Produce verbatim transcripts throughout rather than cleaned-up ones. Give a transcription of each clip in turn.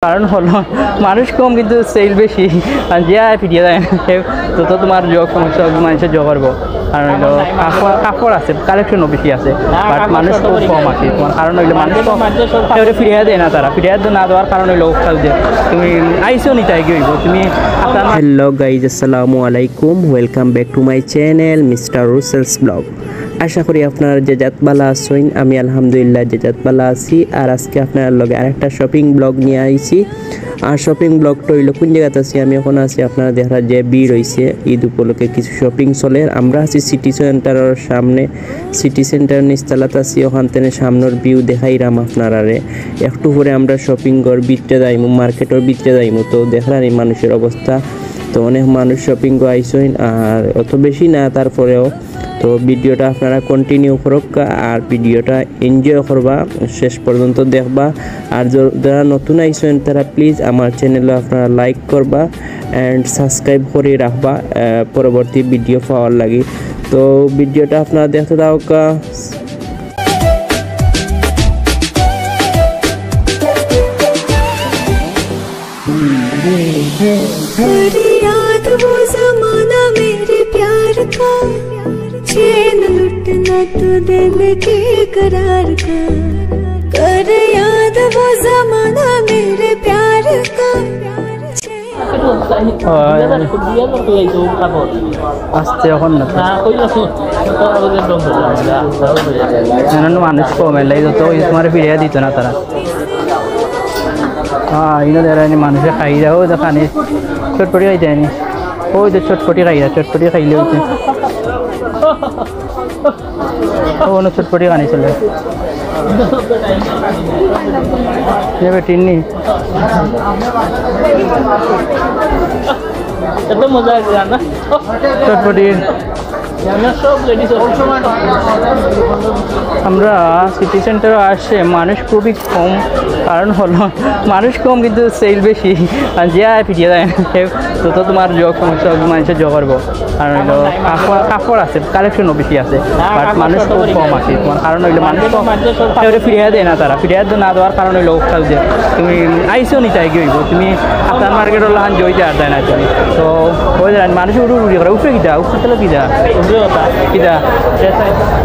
কারণ হলো মানুষ কম কিন্তু সেল বেশি। আর যে আয় ফিরিয়া যায় না, কেউ তো, তো তোমার জগ সমস্যা হবে, মানুষের জগ করবো। কারণ হলো কাপড়, কাপড় আছে, কালেকশনও বেশি আছে, বাট মানুষ খুব কম আছে। তোমার কারণ হইলো মানুষ কম, কেউ ফিরিয়া দেয় না। তারা ফিরিয়া না দেওয়ার কারণ হইলো কাল যে তুমি আইসো নি তাই কি হইবো, তুমি আপনার হ্যালো গাইজ, আসসালামু আলাইকুম। Welcome back to my channel, Mister Russell's Vlog. আশা করি আপনারা যে জাত বালা আছইন, আমি আলহামদুলিল্লাহ যে জাত বালা আছি। আর আজকে আপনার লগে আরেকটা শপিং ব্লগ নিয়ে আইছি। আর শপিং ব্লগটা হইলো কোন জায়গাতে আছি, আমি এখন আছি, আপনারা দেখরা যে ভিড় হইছে ঈদ উপলক্ষে কিছু শপিং চলের। আমরা আছি সিটি সেন্টারের সামনে, সিটি সেন্টার নিচতলাত আছি, ওখান থেকে সামনের ভিউ দেখাইরাম আপনারারে। একটু পরে আমরা শপিং ঘর ভিতরে যাইমু, মার্কেটের ভিতরে যাইমু, তো দেখরা এই মানুষের অবস্থা। তো অনেক মানুষ শপিং আইসইন, আর অত বেশি না, তারপরেও তো ভিডিওটা আপনারা কন্টিনিউ করুক আর ভিডিওটা এনজয় করবা, শেষ পর্যন্ত দেখবা। আর য-, যারা নতুন আইসইন তারা প্লিজ আমার চ্যানেলে আপনারা লাইক করবা অ্যান্ড সাবস্ক্রাইব করে রাখবা, আহ, পরবর্তী ভিডিও পাওয়ার লাগি। তো ভিডিওটা আপনারা দেখতে থাকুক্কা। আস্তে এখন না তো। মানুষ কম, এলাই যত ওই তোমার ফিরিয়া দিত না তারা। হ্যাঁ, ইনো দেরানি মানুষে খাই যাও, ওই তো খানি চটপটি খাইতে আনি। ওই তো চটপটি খাইরা, চটপটি খাইলে হইতে। ও, অন্য চটপটি খানি চলে। এ বেটি নি। এত মজা আছে না? চটপটি। আমরা সব লেডিস। আমরা সিটি সেন্টারে আসে মানুষ খুবই কম, কারণ হলো মানুষ কম কিন্তু সেল বেশি। আর যে আয় ফিরিয়া যায় না, কেউ তো, তো তোমার জগ সমস্যা হবে, মানুষের জগ করবো। কারণ হইলো কাপড়, কাপড় আছে, কালেকশনও বেশি আছে, বাট মানুষ খুব কম আছে। তোমার কারণ হইলো মানুষ কম, কেউ ফিরিয়া দেয় না, তারা ফিরিয়া না দেওয়ার কারণ হইলো কাল যে তুমি আইসো নি তাই কি হইবো, তুমি আপনার মার্কেট হলো হান জয় দেওয়ার দেয় না তুমি। তো ওই যে মানুষ উড়ু উড়ি করে, উপরে কিতা, উপরে তাহলে কিতা? উপরে কথা। কিতা?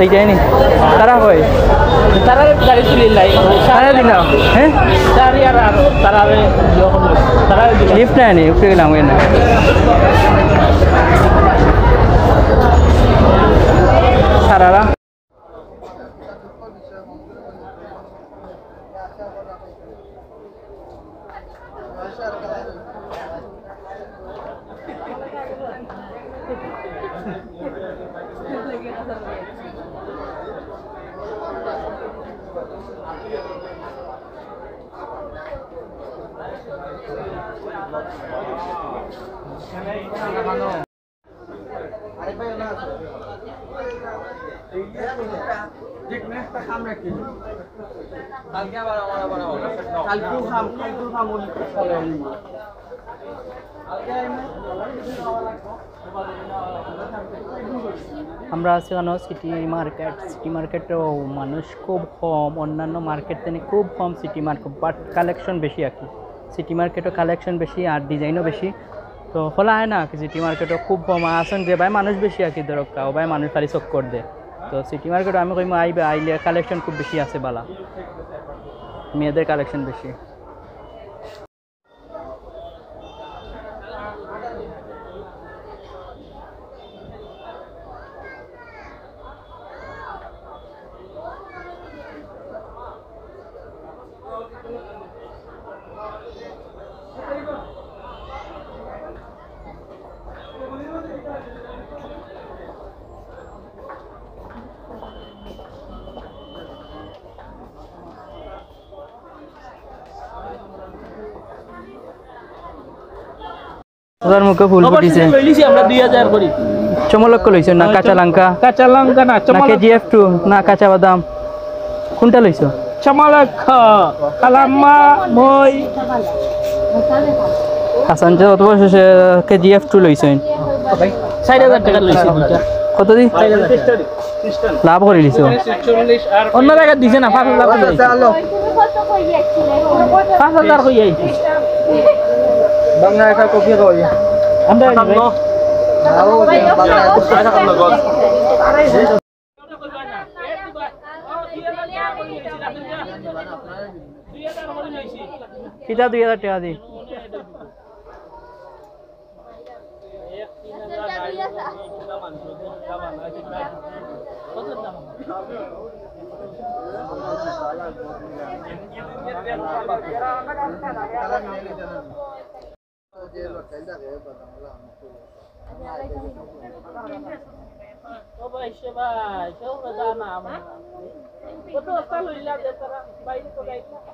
এইটাই নি? তারা হয়? তারা গাড়ি তুলি লাই। তারা দিলাম, হ্যাঁ? তারা আর, আর, তারা, তারা দিলাম। লিফট নাই নি, উপরে গেলাম, ওই না। সারারা। আমরা আছি এখন সিটি মার্কেট। সিটি মার্কেটেও মানুষ খুব কম, অন্যান্য মার্কেট থেকে খুব কম সিটি মার্কেট, বাট কালেকশন বেশি আর কি। সিটি মার্কেটও কালেকশন বেশি আর ডিজাইনও বেশি। তো খোলা হয় না সিটি মার্কেটও খুব কম। আর আসন যে ভাই মানুষ বেশি আর কি, ধরো কাউ ভাই মানুষ খালি চক্কর দেয়। তো সিটি মার্কেটও আমি কইমু আইবা, আইলে কালেকশন খুব বেশি আছে বালা, মেয়েদের কালেকশন বেশি। তোর মুখে ফুল ফুটিছে। লইলিছি আমরা দুই হাজার করি। চমলক্ষ লইছো না কাঁচা লঙ্কা? কাঁচা লঙ্কা না, না চমলক্ষ। কেজিএফ টু না কাঁচা বাদাম? কোনটা লইছো? চমলক্ষ, কালাম্মা, মই। হাসান যে অত বয়স হয়েছে, কেজিএফ টু লইছেন। চার হাজার টাকা লইছি দুইটা। কত দি? লাভ করি দিছো। অন্য জাগাত দিছে না, পাঁচ হাজার করি আইছে। পাঁচ হাজার করি আইছে। বাংলা একটা কপি কই? আমরা আটান্ন। আও, বাংলা একটা। কিতা দুই হাজার টাকা দি? ও ভাই, সে ভাই, সে ভাই, দাম আমার। কত বস্তা লইলা যে তারা বাইরে তো যাইতো না।